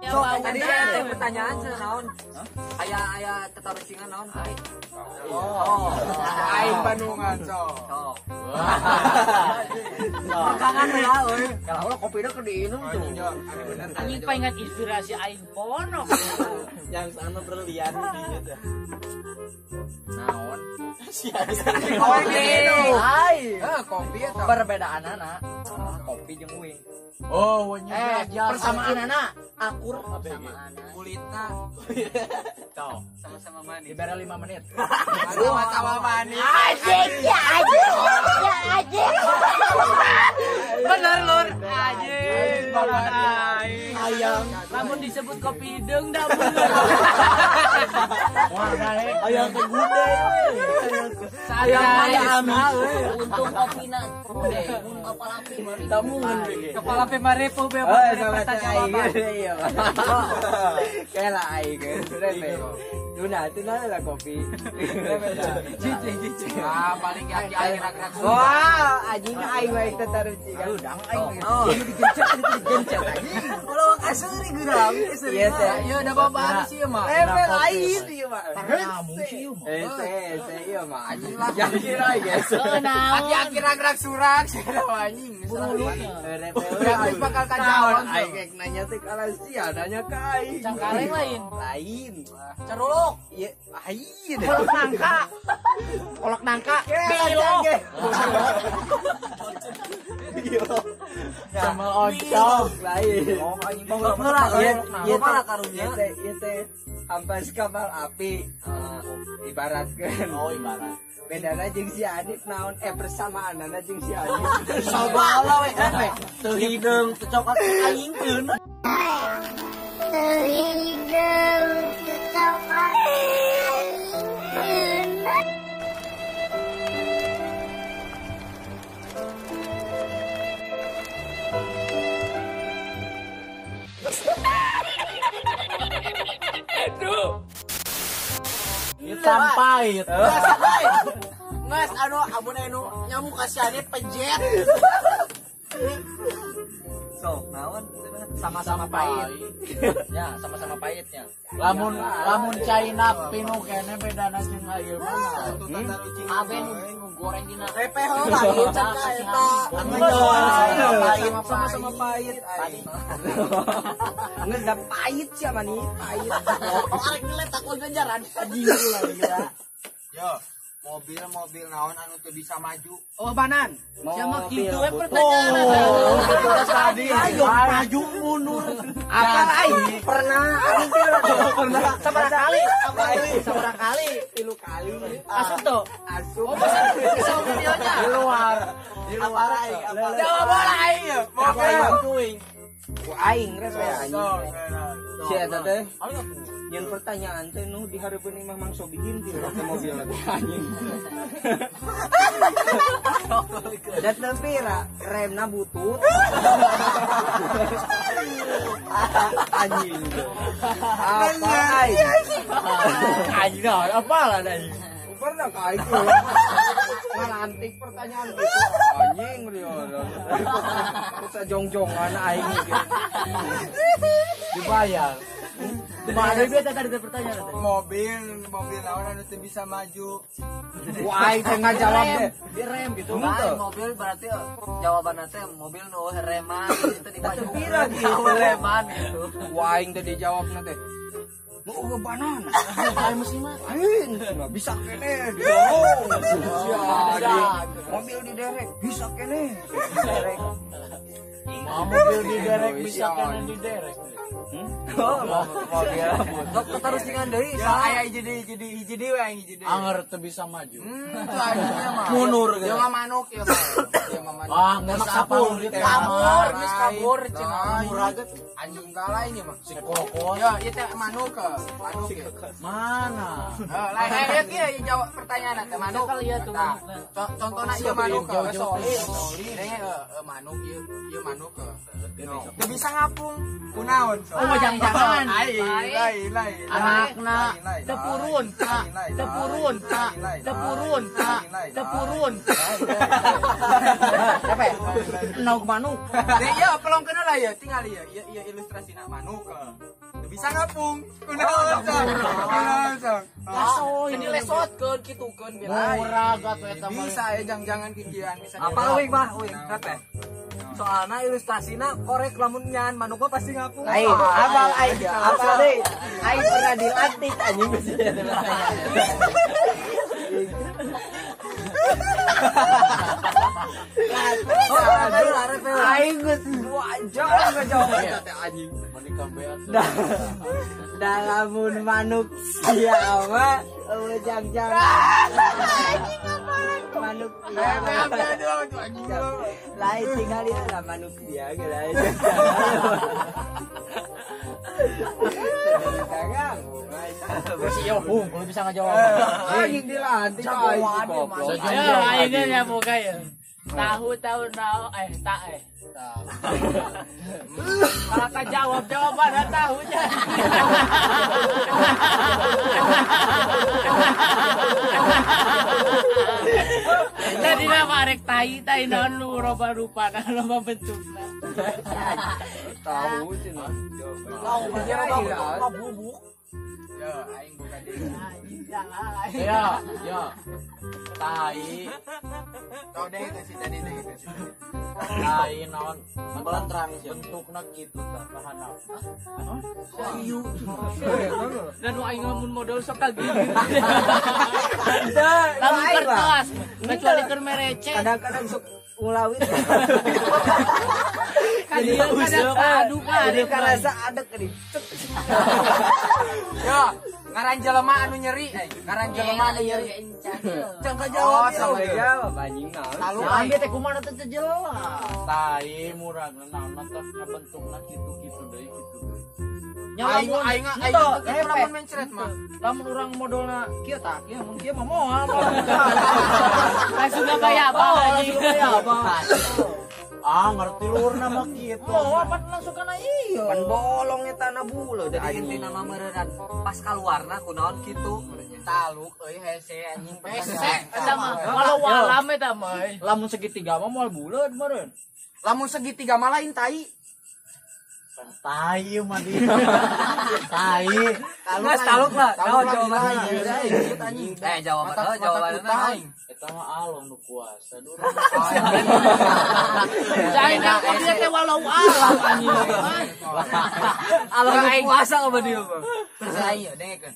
So, tadi ada pertanyaan naon? Aya aya tatarucingan naon tadi? Oh, aing Bandungan sok. Pegangan ya euy. Kalau kopina keur diinum tuh. Anjing pengen inspirasi aing ponok. Yang sama berlian dinya teh. Naon? Kopi. Ai. Heh, kopi eta. Perbedaanana kopi jeung uing. Oh, persamaan anak akur kulitna. Tuh, sama-sama manis. Dibere 5 menit. Sama-sama manis. Anjing, ya anjing. Ya anjing. Bener lur. Anjing. Ayam. Lamun disebut kopi hideung dah bener. Wah, ayam teh gede. Sayang untung kopina gede, mun kapal api mari. Tamungan kapal api marepo be pertanyaan. Iya. Kayak lah aing. Tuna, tuna lah kopi. Cici, cici. Ah, paling kaki aing gerak-gerak. Wah, anjing aing wae teh tarucingan. Udang aing. Digencet, digencet anjing. Ulah kaseuri geurang, kaseuri. Iya teh. Ieu da bapak sih mah. Level aing ieu mah. Kamu sih mah. Eh, teh, ieu mah anjing lah. Jadi lah guys. Aki-aki gerak-gerak surak sih anjing. Level bakal kajawan. Aing rek nanya teh kalah sia, nanya ka aing. Cangkaleng lain. Lain. Caruluk. Iya, lain. Kolak nangka. Kolak nangka. Bilo. Sama oncom lain. Oh, anjing bang. Ieu teh, ieu teh ampas kapal api. Ibaratkeun. Oh, ibarat. Bedana jeung si Adit naon persamaanana jeung si Adit. Sabala we teh. Teu hideung teu coklat aingkeun. Teu hideung teu coklat aingkeun. Aduh. Hitam pahit. Nges anu amun anu nyamuk kasihannya pejet. Sok naon sama-sama pahit. Ya, sama-sama pahitnya. Lamun lamun caina pinu kene bedana jeung ieu mah. Abe nu goreng dina. Repeh heula ieu can ka eta. Sama-sama pahit. Nges da pahit sia mani, pahit. Oh, arek ngeletak we ganjaran. Anjing lah gila. Yo, mobil-mobil naon anu teu bisa maju. Oh, banan. Siapa kitu we pertanyaan. Tadi ayo maju mundur. Apa aing pernah aing pernah sabaraha kali? Apa sabaraha kali? 3 kali. Asup tuh. Asup. Oh, bisa videonya. Di luar. Di luar aing. Jawab bola aing. Mobil. Ku aing rek anjing. Si eta teh nyeun pertanyaan teh nu di hareupeun imah Mang Sobihin ti rek mobil anjing. Da teu pira remna butut. Anjing. Apa aing? Anjing apa lah anjing. Pernah ka aing ngalantik pertanyaan gitu anjing rio. Kusa jongjongan aing gitu. Dibayar. Kumaha deui eta tadi pertanyaan teh? Mobil, mobil naon anu teu bisa maju. Wah, aing teh ngajawab teh. Direm gitu. Lain mobil berarti jawabanna teh mobil nu reman itu dimaju. Pira gitu reman gitu. Wah, aing teh dijawabna teh. Nu eueuh banan. Aing mesti mah. Aing bisa kene didorong. Mobil diderek bisa kene. Diderek. Mobil diderek bisa kene diderek. Oh, mobil. Sok ketarusingan deui. Ya aya hiji deui, hiji deui we aing hiji deui. Anger teu bisa maju. Itu mah. Mundur gitu. Ieu mah manuk ieu mah. Ieu mah manuk. Ah, geus kabur, kabur, geus kabur cenah. Anjing kalah ini mah. Si kokos. Ya, ieu teh manuk. Manuk. Mana? Heuh, lain ieu kieu jawab pertanyaan teh manuk. Contohna ieu manuk. Solid. Denge manuk ieu, ieu manuk. Teu bisa ngapung. Kunaon? Oh, jangan-jangan. Lain, lain. Anakna tepurun, tepurun, tepurun, tepurun. Capek. Nog manuk. Deh ya pelongkeun lah ya tinggal ya ieu ilustrasina manuk. Teu bisa ngapung. Kunaon sok. Kunaon sok. Ini lesotkeun kitukeun bila. Murah atuh eta mah. Bisa ya jangan-jangan kikian bisa. Apa uing mah uing teh. Soalna ilustrasina korek lamun nyan manuk mah pasti ngapung. Lain, apal aing, apal deui. Aing pernah dilantik anjing geus eta pertanyaan. Aing geus 2 jam ngejawab eta teh anjing. Da lamun manuk sia mah eueuh jang-jang. Manuk sia. Lain tinggal ieu lah manuk sia ge lain. Terus iya hung kalau bisa ngajawab. Anjing dilantik aing goblok. Ya aing nya boga ya. Tahu tahu nao tak Kalau tak jawab jawaban tahunya. Tadi nama arek tai tai naon lu roba rupa loba bentukna. Tahu cenah. Tahu dia bubuk. Ya aing buka deui. Ya, ya. Tai. Tau deh itu si tadi deh itu. Tai naon? Melentrang bentukna kitu tah kahanap. Ieu. Dan nu aing mun modal sok ka gini. Lamun kertas, kecuali keur merece. Kadang-kadang sok ngulawit. Jadi aduh jadi karasa adek nih. Ya, ngaran jelema anu nyeri, ngaran jelema anu nyeri. Can kajawab sama jawab anjing naon. Lalu aing teh kumaha teh jelas. Tai muragna naon teh ngabentukna kitu-kitu deui kitu deui. Aing aing aing lamun mencret mah. Lamun urang modolna kieu tah, kieu mun kieu mah moal. Langsung gaya apa anjing. Ah ngerti lurna mah kitu. Moal pan langsung kana ieu. Pan bolong eta na bulo jadi intina mah meureun pas kaluarna kunaon kitu. Taluk euy hese anjing hese eta mah walau alam eta mah. Lamun segitiga mah moal buleud meureun. Lamun segitiga mah lain tai. Tai mah dia. Tai. Geus taluk lah. Naon jawabanna? Jawaban jawabanna. Eta mah Allah nu kuasa dur. Cai na dia teh walau alam anjing. Allah nu kuasa ka dia mah. Saya dengekeun.